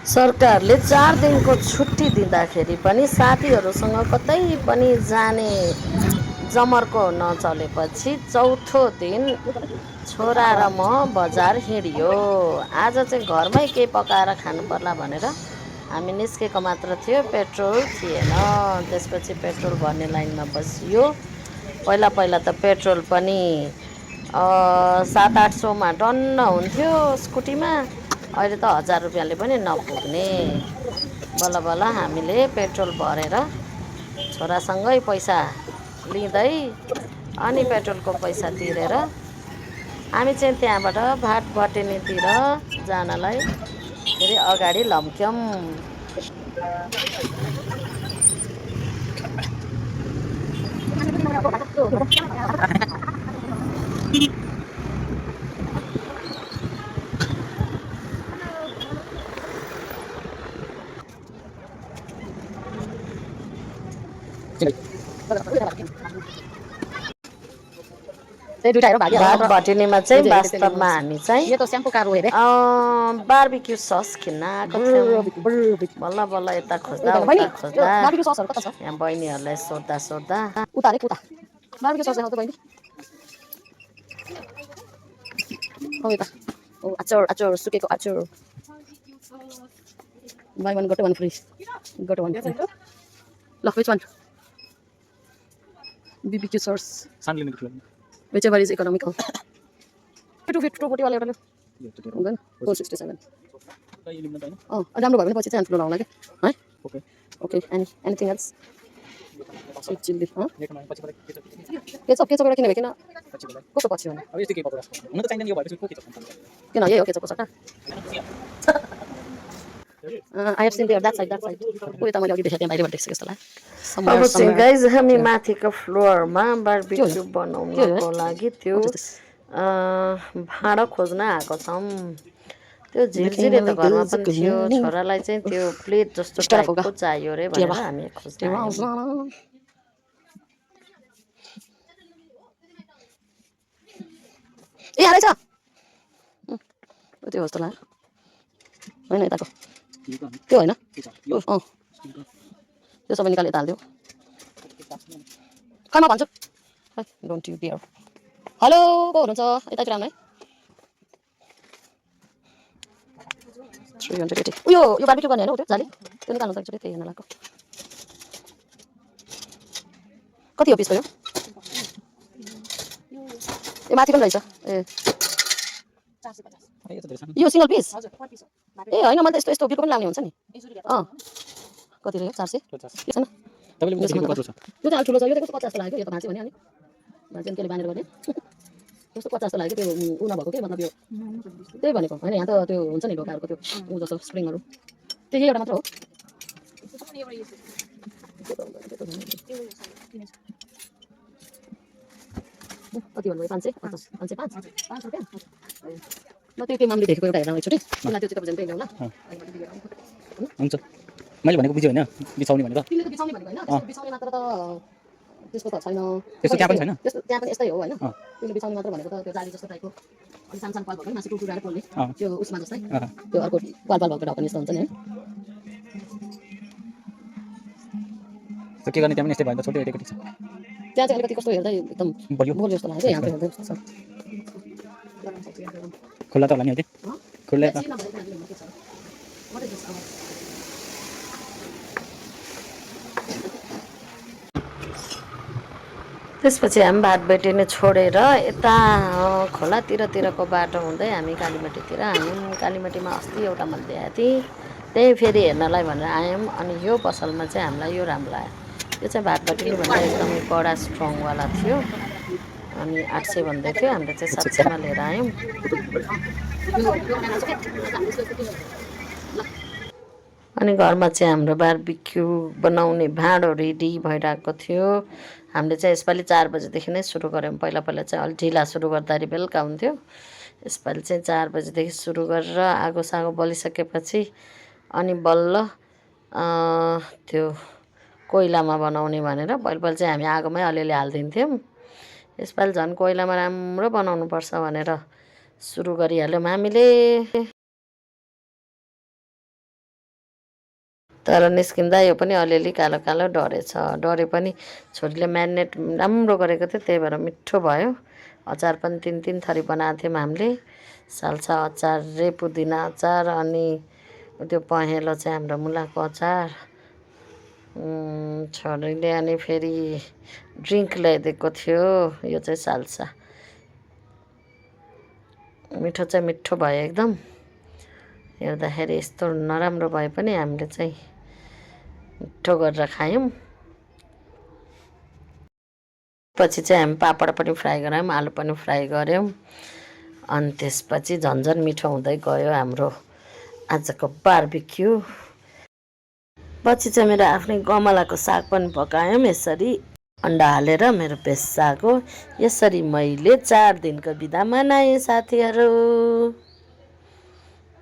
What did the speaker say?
सरकारले 4 दिनको छुट्टी दिँदाखेरि पनि साथीहरूसँग कतै पनि जाने जमर्को नचलेपछि चौथो दिन छोरा र म बजार हिँडियो। आज चाहिँ घरमै केही पकाएर खानु पर्ला भनेर हामी निस्केको मात्र थियो, पेट्रोल थिएन। त्यसपछि पेट्रोल भर्ने लाइनमा बसियो। पहिला पहिला त पेट्रोल पनि 700-800मा टन्न हुन्थ्यो स्कुटीमा, अहिले त 1000 रुपियाँले पनि नपुग्ने। बल्ल बल्ल हामीले पेट्रोल भरेर छोरासँगै पैसा लिँदै अनि पेट्रोलको पैसा तिरेर हामी चाहिँ त्यहाँबाट भाटभटेनीतिर जानलाई फेरि अगाडि लम्क्यौँ। भाटभटेनीमा चाहिँ वास्तवमा हामी चाहिँ बार्बिक्यू सस किन्न आएको थियौँ। बल्ल बल्ल यता खोज्दा उता खोज्दा यहाँ बहिनीहरूलाई सोद्धा सोद्धा अचार अचार सुकेको अचार buy one get one free ल which one BBQ sauce whichever is economical 240 वाला एउटा ल हुँदैन 467 राम्रो भयो भने पछि चाहिँ ठुलो लाउँला के है okay anything else sweet chili ketchup एउटा किन किन कस्तो पछि भने अब यस्तो के पकोडा हुन त चाहिँदैन यो भएपछि को केचप किन यही हो केचपको सट्टा I have seen there that side उयो त मैले अघि देखेँ त्यहाँ बाहिरबाट देखेँ जस्तो लाग्यो। अब चाहिँ गाइज हामी माथिको फ्लोरमा बार्बिक्यू बनाउनको लागि त्यो भाँडा खोज्न आएको छौँ। त्यो झिरझिरे त घरमा पनि थियो, छोरालाई चाहिँ त्यो प्लेट जस्तो टाइपको चाहियो रे भनेर हामी खोज्न आयौँ। ए हालै छ त्यो जस्तो लाग्यो होइन यताको त्यो होइन त्यो सबै निकालेर हालिदियो खै म भन्छु खै डोन्ट यु बियर हेलो को हुनुहुन्छ यतातिर आउनु है 380 उयो बार्बिक्यू गर्ने होइन त्यो जाली त्यो निकाल्नु सक्छ त्यही हेर्न लाग्यो कति हो पिस भयो ए माथि पनि रहेछ ए यो सिंगल पिस ए होइन मैले त यस्तो यस्तो बिर्को पनि लाग्ने हुन्छ नि कति रह्यो 400 के छैन यो त अलि ठुलो छ यो त कस्तो 50 लाग्यो यो त भाँच्यो भने अनि भाँच्यो त्यसले बाँधेर गर्ने कस्तो 50 लाग्यो त्यो उ नभएको के मतलब यो त्यही भनेको होइन यहाँ त त्यो हुन्छ नि ढोकाहरूको त्यो उ जस्तो स्प्रिङहरू त्यही एउटा मात्र हो कति भन्नुभयो 500 505 रुपियाँ ल त्यो मामले देखेको एउटा हेर्न एकचोटि मलाई त्यो चाहिँ तपाईँ ल्याउला हुन्छ मैले भनेको बुझ्यो हैन बिछाउने भनेको तिमीले त बिछाउने भनेको हैन बिछाउने मात्र त त्यसको त छैन त्यस्तो त्यहाँ पनि छैन त्यस्तो त्यहाँ पनि यस्तै हो हैन तिमीले बिछाउने मात्र भनेको त त्यो जाली जस्तो टाइपको अनि सानसानो पाल भएको मासु टुटुराएर पोल्ने त्यो उसमा जस्तै त्यो अर्को पाल भएको ढकनी जस्तो हुन्छ नि है त्यो के गर्ने त्यहाँ पनि यस्तै भयो त छोटो हेरेको छ त्यहाँ चाहिँ अलिकति कस्तो हेर्दै एकदम बलियो जस्तो लाग्यो यहाँ चाहिँ हेर्दै खुल्ला त होला नि अहिले खुल्ला त त्यसपछि हामी भाटभटेनी छोडेर यता खोलातिरको बाटो हुँदै हामी कालीमाटीतिर आयौँ। कालीमाटीमा अस्ति एउटा मैले देखाएको थिएँ, त्यही फेरि हेर्नलाई भनेर आयौँ। अनि यो पसलमा चाहिँ हामीलाई यो राम्रो लाग्यो, यो चाहिँ भाटभटेनी भन्दा एकदमै कडा स्ट्रङवाला थियो अनि 800 भन्दै थियो, हामीले चाहिँ 700मा लिएर आयौँ। अनि घरमा चाहिँ हाम्रो बार्बिक्यू बनाउने भाँडो रेडी भइरहेको थियो। हामीले चाहिँ यसपालि 4 बजेदेखि नै सुरु गऱ्यौँ। पहिला पहिला चाहिँ अलि ढिला सुरु गर्दाखेरि बेलुका हुन्थ्यो, यसपालि चाहिँ 4 बजेदेखि सुरु गरेर आगो सागो बलिसकेपछि अनि बल्ल त्यो कोइलामा बनाउने भनेर पहिले पहिले चाहिँ हामी आगोमै अलिअलि हालिदिन्थ्यौँ। यसपालि झन् कोइलामा राम्रो बनाउनुपर्छ भनेर सुरु गरिहाल्यौँ हामीले। तर निस्किँदा यो पनि अलिअलि कालो कालो डरेछ। डरे पनि छोरीले म्यारिनेट राम्रो गरेको थियो, त्यही भएर मिठो भयो। अचार पनि 3 थरी बनाएको थियौँ हामीले। साल्सा अचार रे पुदिना अचार, अनि त्यो पहेँलो चाहिँ हाम्रो मुलाको अचार। छोरीले अनि फेरि ड्रिङ्क ल्याइदिएको थियो, यो चाहिँ साल्सा। मिठो चाहिँ मिठो भयो एकदम। हेर्दाखेरि यस्तो नराम्रो भए पनि हामीले चाहिँ मिठो गरेर खायौँ। पछि चाहिँ हामी पापड पनि फ्राई गऱ्यौँ, आलु पनि फ्राई गऱ्यौँ। अनि त्यसपछि झन्झन मिठो हुँदै गयो हाम्रो आजको बारबिक्यू। पछि चाहिँ मेरो आफ्नै गमलाको साग पनि पकायौँ यसरी अन्डा हालेर। मेरो बेस्ट साग हो। यसरी मैले 4 दिनको बिदा मनाएँ साथीहरू।